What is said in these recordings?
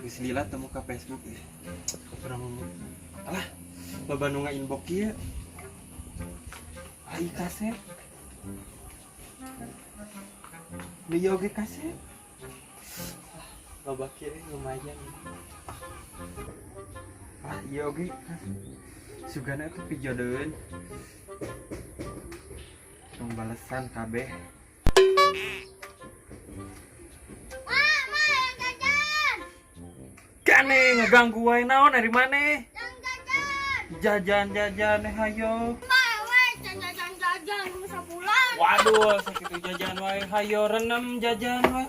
Geus lila teu muka Facebook ih. Urang alah loba nu nga-inbox ieu. Ai kasep. Nu ieu oge kasep. Ah, loba kieu lumayan. Ah, ieu oge sugana tuh pijodeun. Tong balesan kabeh. Ma, ma, yang jajan. Kane ngeganggu wae naon ari maneh? Yang jajan. Jajan-jajan hayo. Ma, we, jajan jajan sabulan. Waduh, sakitu jajan wae hayo renem jajan wae.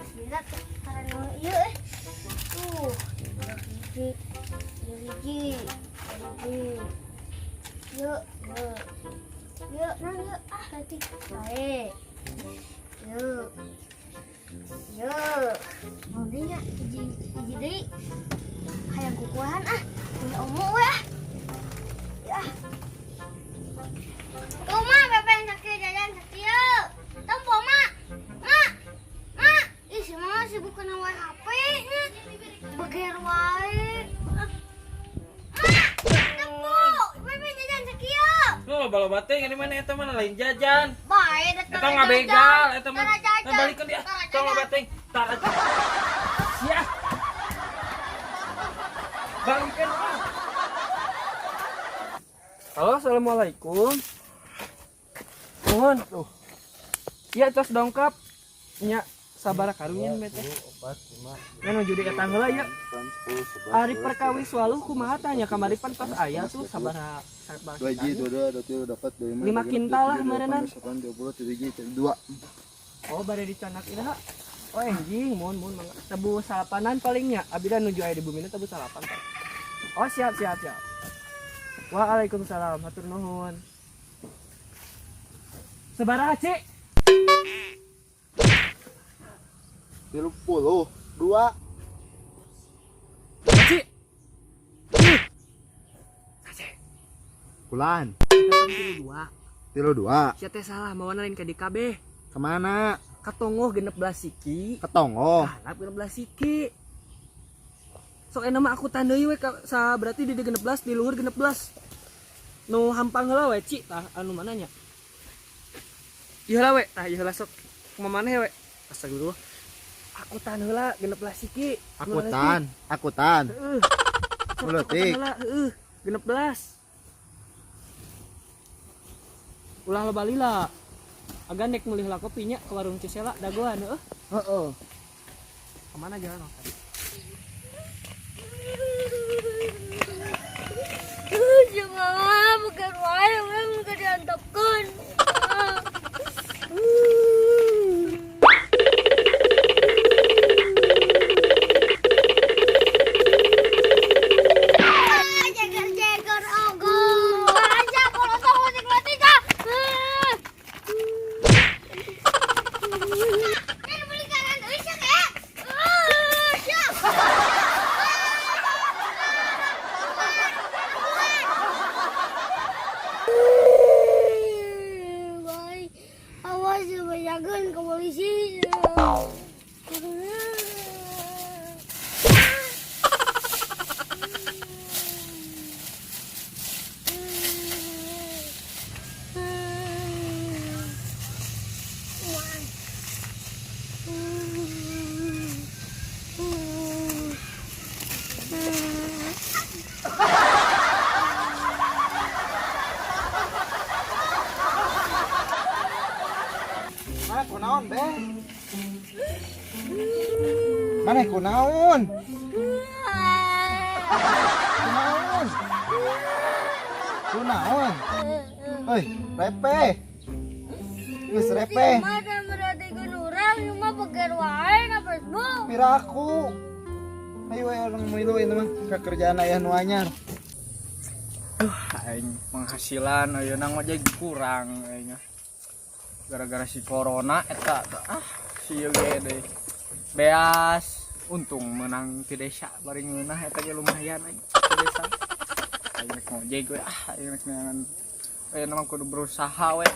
Bismillah, karena ieu eh. Tuh, hiji, ieu hiji, hiji. Yuk, yuk. Yuk, nah yuk. Ah, tadi bae. Yuk. Yuk. Mau deui nya hiji hiji deui. Hayang kukuhan ah. Punya omo we ah. Ya. Tuh, Ma, bebeng sakieu jajan sakieu. Tempo, Ma. Ma. Ma. Ih, si Mama sibuk kena wae HP nya. Beger wae. Ma, tempo. Bebeng jajan sakieu. Lu loba-loba teh ari maneh eta mah lain jajan. Bae da Eta ngabegal eta mah. Tara jajan. Nah, balikeun dia. Tara Tong loba jajan. teh. Tara. Sia. Balikeun ah. Halo, assalamualaikum. Mohon tuh. Iya, tos dongkap. Nya sabaraha karungnya teh. Nya nuju di eta heula ya. Ari perkawis waluh kumaha tah nya kamari pan tos aya tuh sabaraha sabaraha Dua hiji, dua dua, dua tilu, dua empat, dua lima, Lima dua genep, kintal dua lah tujuh, dua delapan, meureunan. dua sembilan, dua puluh, tiga hiji, tiga dua. Oh, bade dicanak iraha. Oh, enjing, mohon mohon mangga. Tebu salapanan palingnya. Abdi da nuju aya di bumina tebu salapan tah. Oh, siap siap siap. Waalaikumsalam, hatur nuhun. Sabaraha, Cik? 32. Cik. Cik. Kulan. Eta kan 32. 32. Sia teh salah, mawana lain ka DKB. Kemana? Ka Tongoh 16 siki. Ke Tongoh. Kalap 16 siki. Sok enak mah aku tandai we ka, sa berarti di 16 di luhur 16. Nu hampang heula we Cik tah anu mana nya? Ieu heula we, tah ieu heula sok. Kumaha maneh we? Astagfirullah. Aku tan heula 16 siki. Akutan, akutan. Heeh. Sok Leutik. akutan heula, heeuh, 16. Ulah loba lila. Agan nek meuli heula kopi nya ke warung Cisela dagoan heueuh. Heeh. Kemana jalan tadi? Si Mama beger wae, we geus diantepkeun. Jeger-jeger ogo. Aja kalau tahu leutik-leutik ah. Ini beli kanan euy sia kayak. Siap. Baik. Awas ya bayagan ke polisi. Mana kunaon, Be? Mana kunaon? Kunaon? Kunaon? Hei, repe. Geus repe. Mata merhatikan orang cuma beger wae na Facebook. Piraku. Ayo ayo orang milu ini mah ke kerjaan ayah nu anyar. Duh, aing penghasilan ayeuna ngojek kurang aing. Gara-gara si corona eta ah si ieu ge deui. Beas untung menang ti desa bari ngeunah eta ge lumayan aing ti desa. Aing rek ngojek we ah aing rek neangan ayeuna mah kudu berusaha we.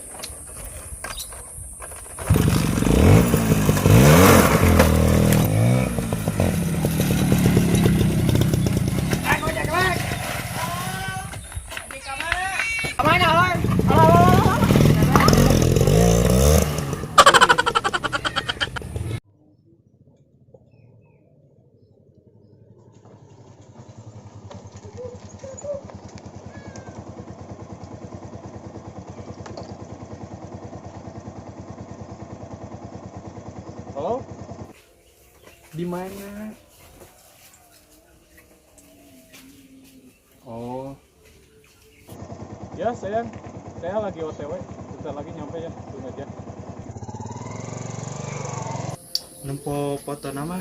Halo? Di mana? Oh. Ya, sayang. Saya lagi OTW. Bentar lagi nyampe ya. Tunggu aja. Nempo foto nama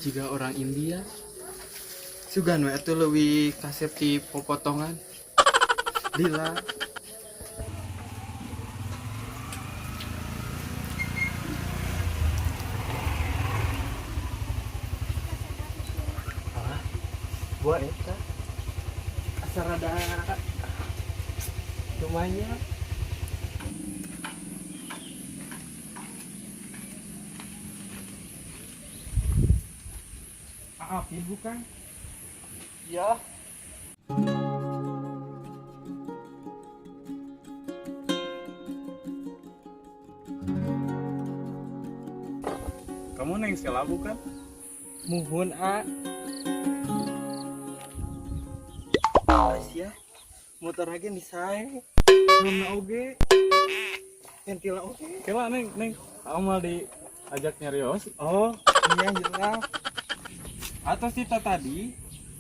jika orang India. Sugan we atuh leuwih kasep ti popotongan. Lila. Ah, gua eta asa rada lumayan. Api bukan? Ya. Kamu Neng Sela bukan? Muhun a. Asia, motor lagi nih saya. Belum oge. Pentila oge. Kela Neng, Neng. Aku mau diajak nyarios. Oh, iya jelas. Atau sita tadi,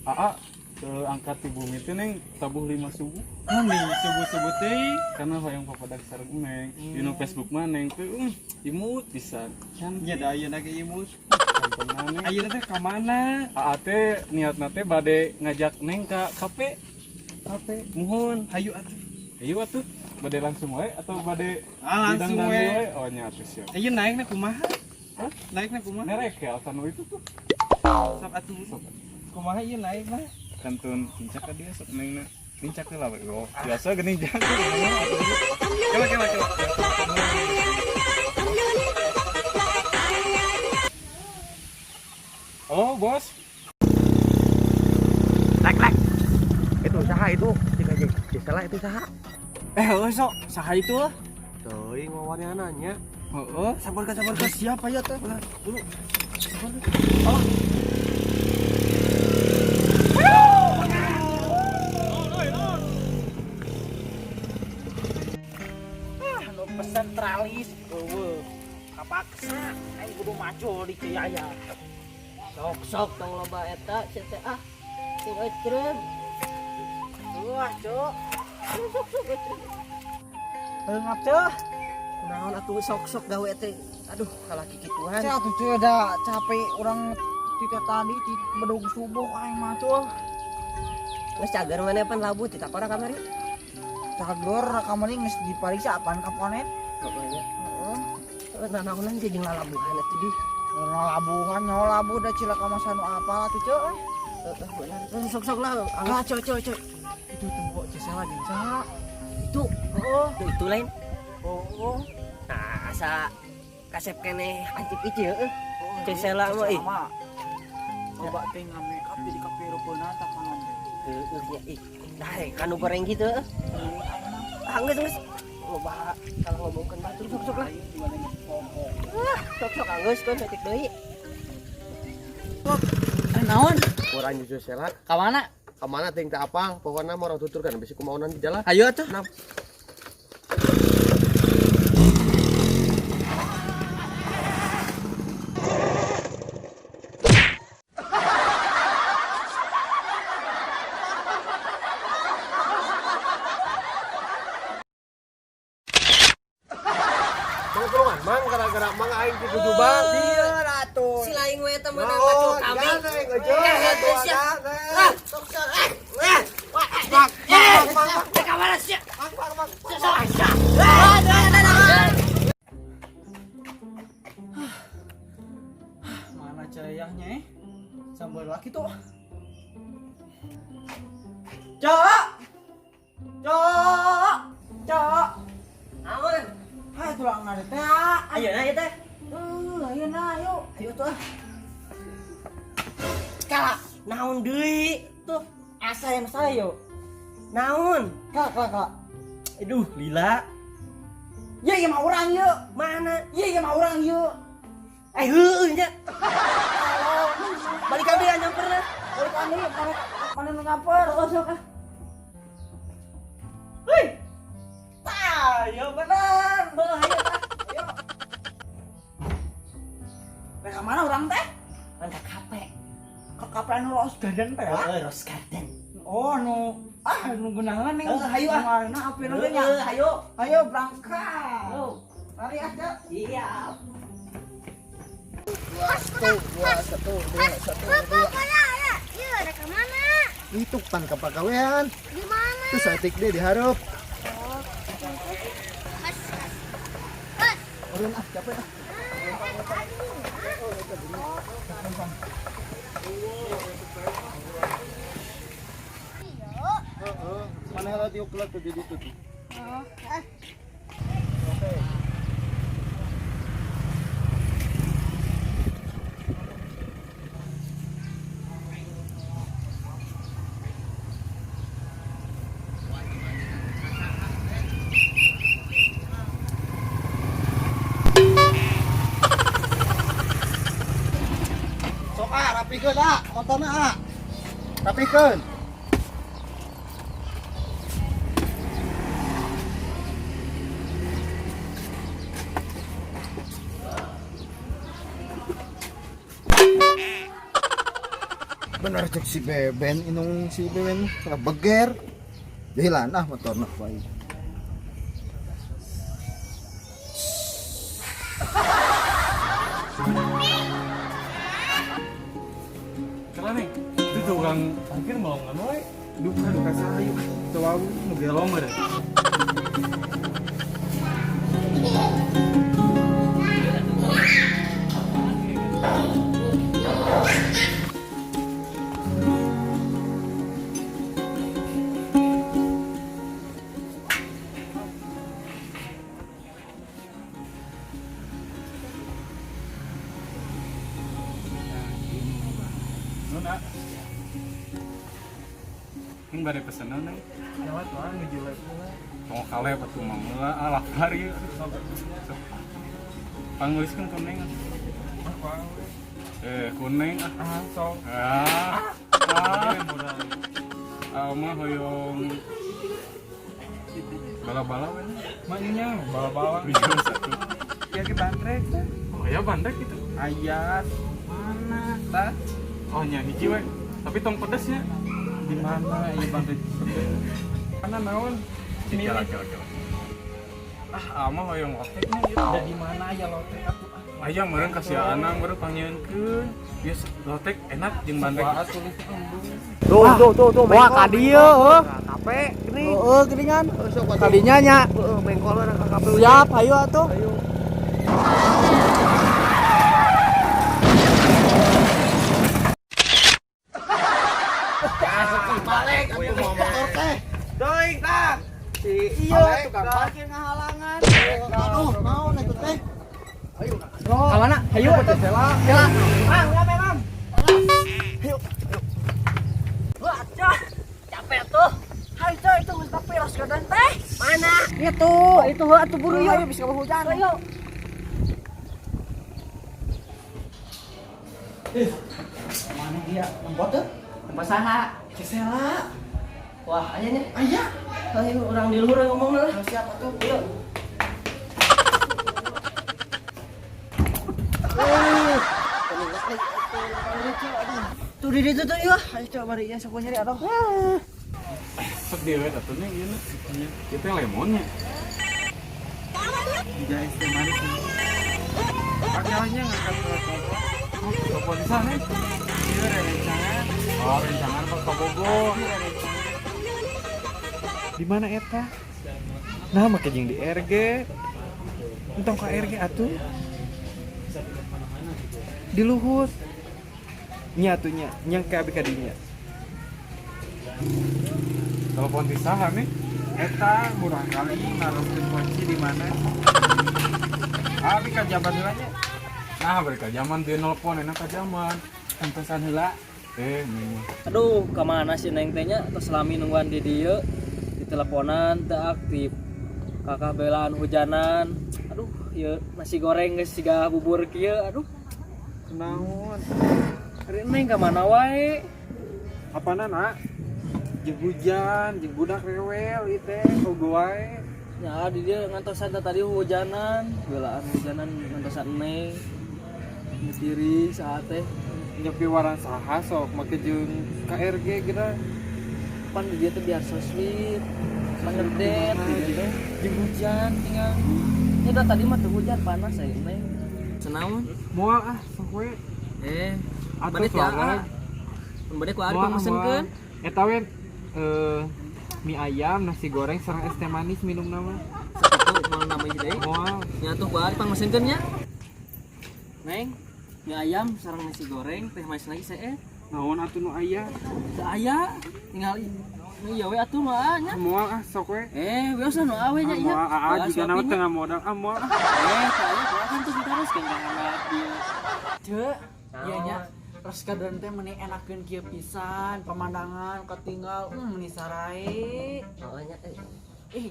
Aa, ke angkat di bumi teh Neng tabuh 5 subuh. Mandi subuh-subuh teh. Karena hoyong papadag sareng Neng. Di nu Facebook mah Neng teh imut pisan. Ya da ayeuna ge imut. Sampurna, Neng. Ayeuna teh ka mana? Aa teh niatna teh bade ngajak Neng ka kafe. Kafe. Muhun. Hayu atuh. Ayo atuh. Bade langsung wae atau bade Ah, langsung didangdan we. wae? Oh nya atuh siap. Ayeuna naikna kumaha? Hah? Naikna kumaha? Nerek ya altan itu tuh. Sok atuh. Kumaha ieu naikna? Kantun lincak ka dia sok Neng na. Lincak heula we. Oh, biasa geuning jago. Coba coba coba. Oh, bos. Lek lek. Itu saha itu? Cik aja. Salah itu saha? Eh, sok saha itu lah. Teuing wawannya nanya. Heeh. Sabarkan sabarkan siapa ya teh? Dulu. Oh. Ah, nu pesen tralis eueuh. Kapaksa aing kudu macul di Ciyaya. Sok-sok tong loba eta sia teh ah. Sing ecreun. Wah, Cuk. Sok-sok ecreun. Heungap, Cuk. Kunaon atuh sok-sok gawe teh. Aduh, kalah kikituan. Cek atuh cuy da capek urang tika tadi ti bedog subuh aing mah cuy. Geus cager maneh pan labu ti tapara kamari. Cager kamari geus dipariksa apaan kaponet? Heeh. Heeh. Nanaonan ge jeung lalabuhan atuh di. Labuhan nyaho labu da cilaka masa nu apal atuh cuy. Heeh, benar. Sok-sok lah. Ah, coy coy coy. Itu tembok Cisela jeung saha? Itu. Heeh. Itu lain. Oh. Nah, asa kasep keneh ancip ieu heueuh. Cisela mah ih. Loba teh nge-make up jadi kapirupeuna tapanan teh. Heueuh nya ih. Nah, kanu goreng gitu heueuh. Ah, geus geus. Loba kalau ngomongkeun batur sok-sok lah. Ah, sok-sok geus keun detik deui. Eh, naon? Urang nyusul Sela. Ka mana? Ka mana teuing teu apal? Pokona mah urang tuturkan bisi kumaonan di jalan. Ayo atuh. Nah. Mang tulungan, mang gara-gara mang aing di Kujubang. Iya atuh. Si lain we eta meunang macul kambing. Eh, geus ya. Ah, sok-sok. Eh, eh. Wah, eh, eh. Eh, ka mana sia? Sok-sok, sia. Ah, dah, dah, dah. Mana cayahnya eh? Sambar lagi tuh. Cok. Cok. Cok. Naon? Hai tulang ngade teh. Ayeuna ieu teh. Ayeuna ayo. Ayo tuh ah. Kala, naon deui? Tuh, Asa yang salah yo. naon? Kala kala kala. Aduh, lila. Ya iya mah urang ye. Mana? Iya iya mah urang ye. Eh, heueuh nya. Balik kabeh nyamperna. Balik anu mana mana nu nyamper. Oh, sok ah. Hei. Tah, ya bener. Beuh ayo tah. Ayo. Rek ka mana urang teh? Kan ka kafe. Ka kafe anu Rose Garden teh ya? Heeh, Rose Garden. Oh, anu ah nu geunaheun ning. Heeh, hayu ah. Mana api nu nya? Heeh, hayu. Ayo berangkat. Ayo. Mari ah, Cak. Iya. Satu, dua, satu, dua, satu, dua. Pokoknya ya, iya ada kemana? Itu pan kapagawean. Di mana? Itu saeutik deh dihareup. Oh, has, has. Has. Urun ah, capek ah. Iya. Heeh, mana heula tiuk heula tuh di ditu tuh. Oh, ah. Sok ah, rapikeun ah, motorna ah. Rapikeun. Bener cek si Beben, inung si Beben kena beger. Jahilan ah motorna bae. Kira nih, itu tukang parkir mau nggak mau? Duka duka sayu. Coba aku mau gelong deh. Nona. Ini bade pesenan nih. Lewat lah nuju level. Mau kalep atuh mah meula ah lapar ieu. Sok. Pangeuliskeun kuning. Eh, kuning ah. Ah, sok. Ah. Ah. Ah mah hoyong bala-bala we. Maknya bala-bala. Tujuh satu. Ya ke bandrek teh. Oh ya bandrek gitu. Ayat mana tah? Oh nya hiji we. Tapi tong pedesnya. Di mana ieu bandrek? Mana naon? Kira kira kira. Ah, ama hoyong loteknya ieu. Ada di mana aya lotek atuh ah. Aya meureun ka si Anang meureun pangieunkeun. Ieu lotek enak jeung bandrek. Wah, tulis embung. Tuh, tuh, tuh, tuh. Wah, ka dieu heuh. Kape, geuning. Heeh, geuningan. Sok atuh. Kadinya nya. Heeh, bengkol we ka kape. Siap, hayu atuh. Ayo. Balik atuh motor teh. Doing tah. Si Iya, tukang parkir ngahalangan. Aduh, naon eta teh? Ka mana? Hayu atuh. Sela. Sela. Mang, rame, Mang. Hayu. Wah, cah. Capek tuh. Hayu coy, itu geus kape Rose Garden teh. Mana? Itu, itu heuh atuh buru yuk. Bisa hujan. Ayo. Mana dia? Nempot tuh? Nempot saha? Si Sela. Wah, aya nya. Aya. Ayo urang di luhur ngomong lah. Siap atuh. Ayo. Tuh di ditu tuh yuk. Ayo coba bari ya sok nyari atuh. Sok dewe atuh nya ieu na. Ieu teh lemonnya. Tidak es teh manis. Pakalnya ngangkat ke telepon. Oh, telepon di sana. Iya, rencangan. Oh, rencangan ke Bogor. Di mana eta? Nah, make jeung di RG. Entong ka RG atuh. Di luhur. Nya atuh nya, nya ka abi ka dinya. Telepon di saha nih? Eta murah kali naroskeun kunci di mana? Abi ka jaman heula nya. Nah, bari ka jaman dia nelpon enak ka jaman. Entosan heula. Eh, nih. Aduh, kemana sih neng teh nya? Tos lami nungguan di dieu. Di teleponan teu aktif. Kakak belaan hujanan. Aduh, ieu nasi goreng geus siga bubur kieu. Aduh, Kunaon? ari neng ka mana wae? Apana nak? Jeung hujan, jeung budak rewel ieu teh, ogo wae. Ya, di dieu ngantosan teh tadi hujanan, belaan hujanan ngantosan neng. Nyetiri saat teh. Nyepi warang saha sok make jeung KRG geura. Pan di dia teh biar so sweet. Pangerdet gitu teh. Jeung hujan tinggal. Ini dah tadi mah teu hujan panas saya neng. Senaon? Moal ah sok we. Eh, Atuh bade ti suara. Aa. Mun bade ku Ari pamesenkeun. Eta we mie ayam, nasi goreng sareng es teh manis minum nama. Sakitu moal nambah deui. Moal. Nya atuh ku Ari pangmesenkeun nya. Neng, mie ayam sareng nasi goreng, teh manis lagi saya. Naon atuh nu aya? Teu aya, tinggal nu ieu we atuh nu aa nya. Moal ah sok we. Eh, wios nu aa we nya ieu. Moal aa jiga nama tengah modal ah moal. Eh, teu aya ku kan tuh terus kan dieu. Cek, iya nya. Terus kadang teh meni enakeun kieu pisan, pemandangan ketinggal, meni sarae. Oh nya eh. Ih,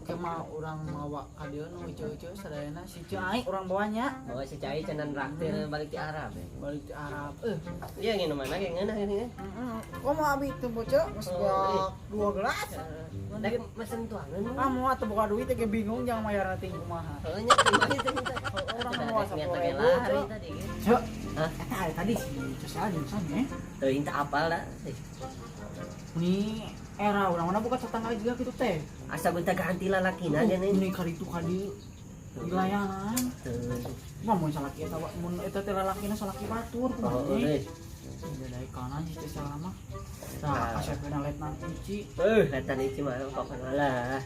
ke mah urang mawa ka dieu nu iceu-iceu sadayana si Cai urang bawanya Oh si Cai cenah raktir balik di Arab. Ya. Balik di Arab. Iya nginum mana kayak ngeunah gini kan. Kok mau abi teu bocah geus dua gelas. Rek mesen tuangan. Ah mau atuh buka duit teh bingung jangan mayar nanti kumaha. Heeh nya kumaha teh minta. Urang mau 10.000. Cek. Hah? Eta ari tadi si Cesal jeung san ye. Teuing teu apal da. Nih era urang mana buka tetangga juga gitu teh. Asa gonta ganti lalakina geuning. Ini kali itu kali wilayahan. Mah mun salaki eta mun eta teh lalakina salaki batur kumaha Oh, teh. Beda kanan si Cesal mah. Tah asepna letnan Ici. Letnan Ici mah pokona lah.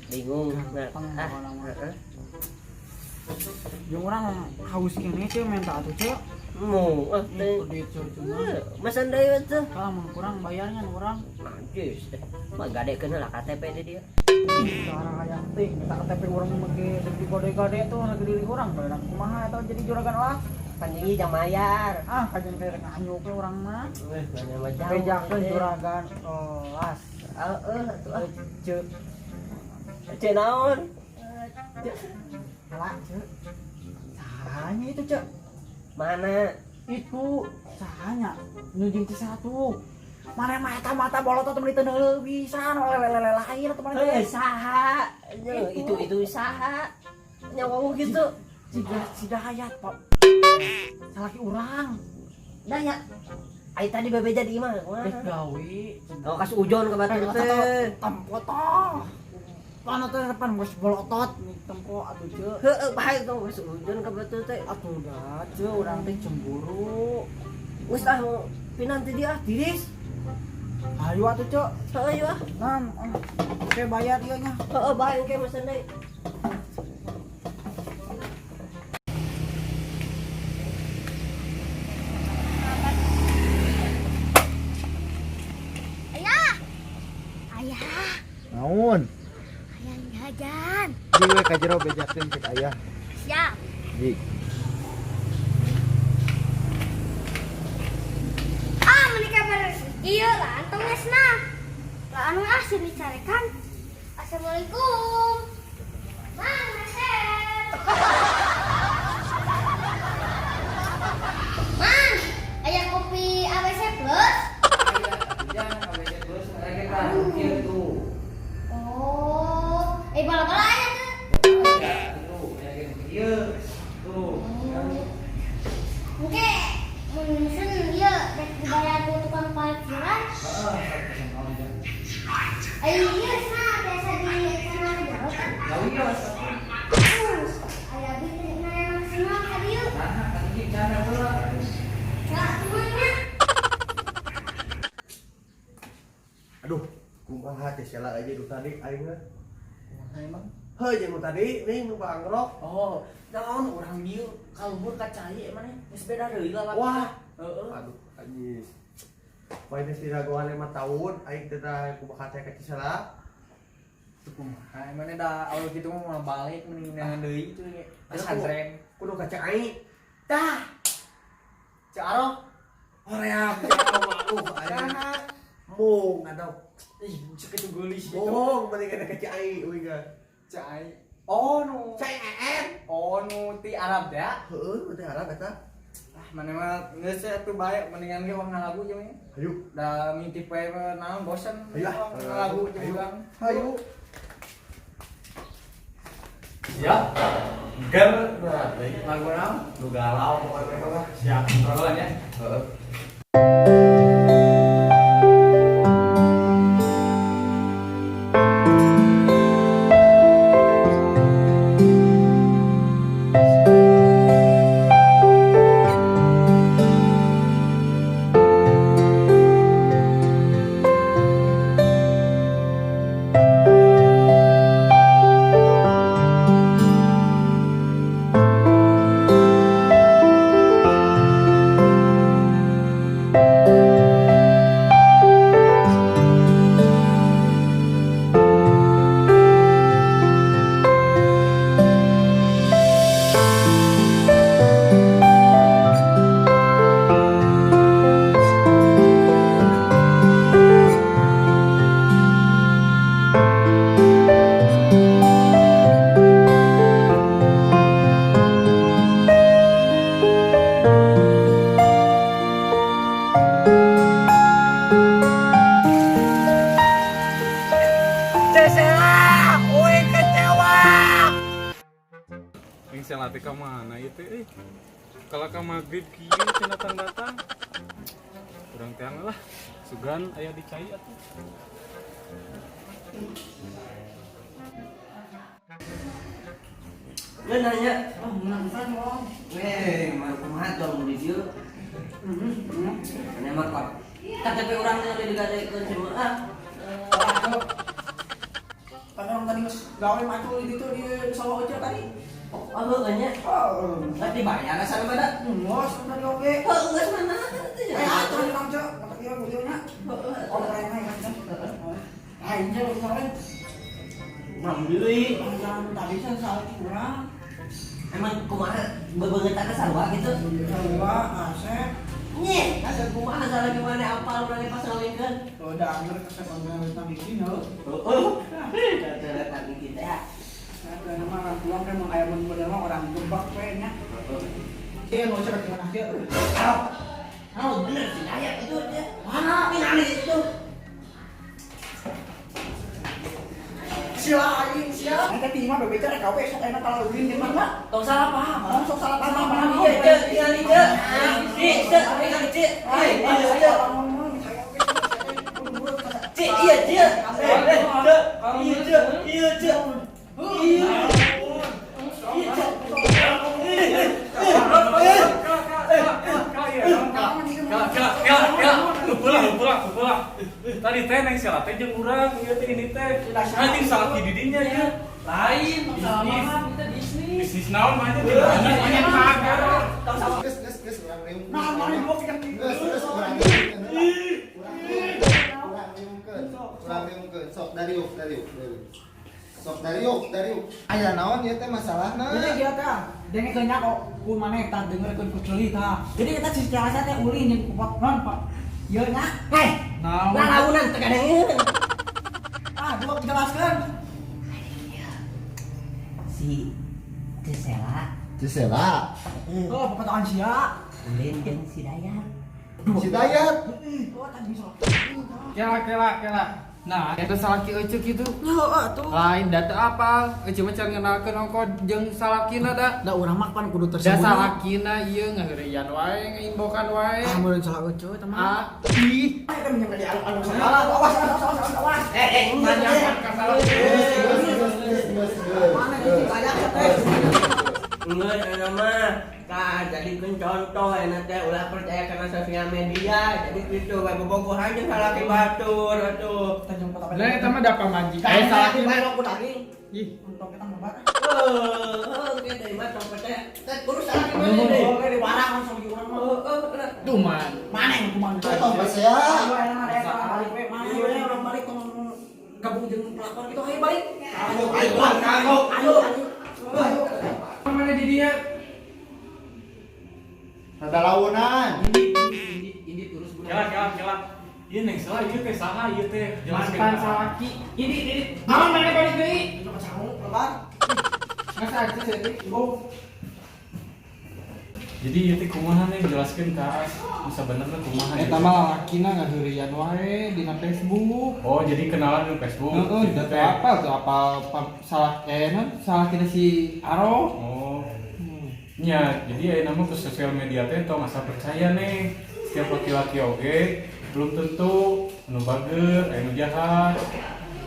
Bingung. Gampang pokona mah. Jeung urang haus keneh teh minta atuh ceu. Mau ah teh. Duit ceu cuma. Mesen deui teh. Kalau mun kurang bayarnya urang. Najis. Mah gadekeun lah KTP di dia. Cara hayang teh minta KTP urang make di gode-gode tuh lagi diri urang barang kumaha eta jadi juragan lah. Pan ieu jang mayar. Ah kajian teh rek nganyuk we urang mah. Weh, mana mah jauh. Bejakeun juragan kelas. Heeh atuh ah. Ceu. Ceu naon? Salah ceu. Sahanya itu ceu. Mana? Itu sahanya nu jeung satu. Mana mata-mata bolotot meuli teu neuleuh pisan lele-lele lain atuh mana Heuh, saha? Itu saha? Nyawa gitu. Siga si Dayat, Pak. Salaki urang. Dayat. Ai tadi bebeja di imah kumaha? Rek gawe. Oh, kas ujon ka batur teh. Tempo toh. Pana teh depan geus bolotot nih tempo atuh ceu. Heueuh, bae tong geus ujon ka batur teh. Atuh da ceu urang teh cemburu. Geus ah pinanti dia tiris. Ayo atuh ceu. Heuh ayo ah. Nan, oke bayar ieu nya. Heeh, bae engke mesen deui. Ayah. Ayah. Naon? Ayah jajan. Ji we ka jero bejakeun cek ayah. Siap. Ji. Ah, menikah bareng. Iya lah, antong esna. Lah anu ah sini carekan. Assalamualaikum. Mang, meser. Mang, aya kopi ABC Plus? Aya, ABC Plus mereka kan kieu tuh. Oh, bala-bala aya tuh. Tuh, aya kieu. Tuh. Oke, mun mesen ieu rek dibayar ku tukang parkiran. Heeh, sok pesen naon aja. Ayo ieu sana biasa di sana jauh kan. Ya wios. Aya bikin nanya semua ka dieu. Nah, tadi cara heula. Nah, semuanya. Aduh, kumaha teh sela aja nu tadi aing mah. Kumaha emang? Heuh, jeung nu tadi nih nu bangrok. Oh, naon urang dieu kaluhur ka cai maneh geus beda deui lalaki. Wah, heeh. Aduh, anjis. Poe geus diragoan 5 tahun aing teh tah kumaha teh ka Cisela. Teu kumaha maneh da awal kitu mah moal balik mending neangan deui itu ge. Pesantren. Kudu ka Cai. Tah. Cai Arok. Hoream, aduh aing. Mung aduh. Ih, cek itu geulis gitu. Bohong mending ka Cai euy ga. Cai. Oh nu. Cai EN. Oh nu ti Arab da. Heueuh, ti Arab eta. Ah, maneh mah geus atuh bae mendingan ge wong ngalagu jeung mah. Hayu. Da mintip we mah naon bosen. Hayu ah. Ngalagu jeung urang. Hayu. Siap. Ger nah, Lagu naon? Nu galau pokoknya mah. Siap kontrolan ya. Heeh. Cesela, uing kecewa. Yang saya latih ke mana itu eh? Kalau ke maghrib kieu can datang-datang. Urang teang lah. Sugan aya di cai atuh. Lu nanya, Oh, menang pisan ngomong. weh, mah kumaha tuh di dieu? Mana mah kok. KTP urang teh digadekeun semua ah. Padahal orang tadi geus gawe macul di ditu di sawah Oce tadi. Oh, heueuh nya. Oh, Geus dibayar sana pada. geus tadi oge. Heuh, geus mana teh Eh, atuh di Kang Cek, kata ieu videonya. Oh, keren kan Cek. Ah, ini lu kemarin. Mang deui. Jangan tadi kan salah kurang. Emang kumaha bebeungeutana sarua gitu? Sarua, asep. Nyeh, asa kumaha salah gimana apal urang pas ngawinkeun. Tuh udah angger kesep angger tentang bikin heuh. Heeh. Teh bikin teh. Saya nama orang pulang kan emang ayam bener mah orang gebak we nya. Iya, mau cek gimana kieu. Oh, bener sih Dayat itu dia. Mana? Ningali itu. Sila aing sia. Eta ti mah bebeca rek kawe sok enak kalau ulin di mana? Tong salah paham. Oh, sok salah paham. Iya, Cek, ningali Cek. Ih, Cek, ningali Cek. Iya, iya, Cek. Cek, iya, Cek. Eh, Cek. Iya, Cek. Iya, Cek. Iya. Iya, Cek. Kela. Tadi teh neng salah teh jeung urang ieu teh ini teh. Nanti salah di didinya ya. Lain, Salah Bisnis. paham, kita bisnis. Bisnis naon mah nya di mana? Geus geus geus urang riung. Nah, mari gua pikir Geus geus urang riungkeun. Urang riungkeun. Urang riungkeun. Sok dariuk dariuk dariuk. Sok dariuk dariuk. Aya naon ieu teh masalahna? Jadi dia teh dengekeun nya kok ku maneh tah dengerkeun ku ceuli tah. Jadi kita si Celasa teh ulin jeung ku non Pak. Ieu nya. Hei, Naon? lalaunan teu kadengeun. Ah, gua jelaskeun. Si Cesela Cisela. Oh, pepetokan sia. ulin jeung si Dayat. Si Dayat. Oh, tadi bisa. Kela kela kela. Nah, eta salaki euceuk kitu. Heuh atuh. Lain da teu apal, euceuk mah can ngenalkeun ongko jeung salakina da. Da urang mah pan kudu Da tersembunyi. salakina ieu ngaheureuyan wae, ngaimbokan wae. Ah, meureun salah euceuk eta mah. Ah, ih, Kita menyampe di alun-alun segala. Awas, awas, awas, awas, awas. Eh, eh, tanyakan ka salaki. Geus geus geus geus geus. Mana itu saya teh. Enggak, eta mah. Tah, jadikeun contoh enak teh ulah percaya karena sosial media. Jadi gitu we bobogohan jeung salaki batur atuh. Tanjung Kota Lah eta mah da pamajikan. Eh, Eh salaki salaki bae ku daging. Ih, Untung kita mah. Heuh, oke deui mah tong percaya. Teh kudu salaki mana deui. Oke, di warang langsung di urang mah. Heuh, lah. duman. Mana yang kumaha? Tong pasea. Ayo enak mah eta balik we. Mana we urang balik tong gabung jeung pelakon gitu ayo balik. Ayo, Ayo, ayo, ayo, ayo. Ayo. Mana di dia? Rada launan. Ini urus budak. Kela kela kela. Ieu neng salah ieu teh saha ieu teh? Jelaskeun. Mantan salaki. Ini. Aman mana balik deui? Itu ke sangu, lebar. Masa aja sih. Go. Jadi ieu teh kumaha nih, jelaskeun ka As. Nu sabenerna kumaha Eta ieu? Mah lalakina ngaheureuyan wae dina Facebook. Oh, jadi kenalan di Facebook. Heeh, gitu da teh. teu apal teu apal salah non salah kita si Aro. Oh. Nya, jadi aya nama ke sosial media teh tong asa percaya nih. Setiap laki-laki oge belum tentu anu bager, aya nu jahat.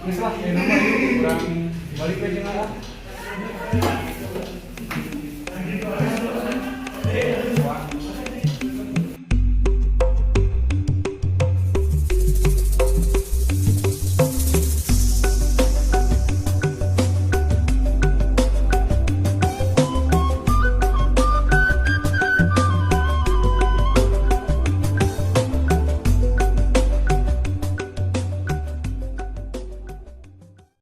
Geus lah, aya nama ieu urang balik we jeung Aa.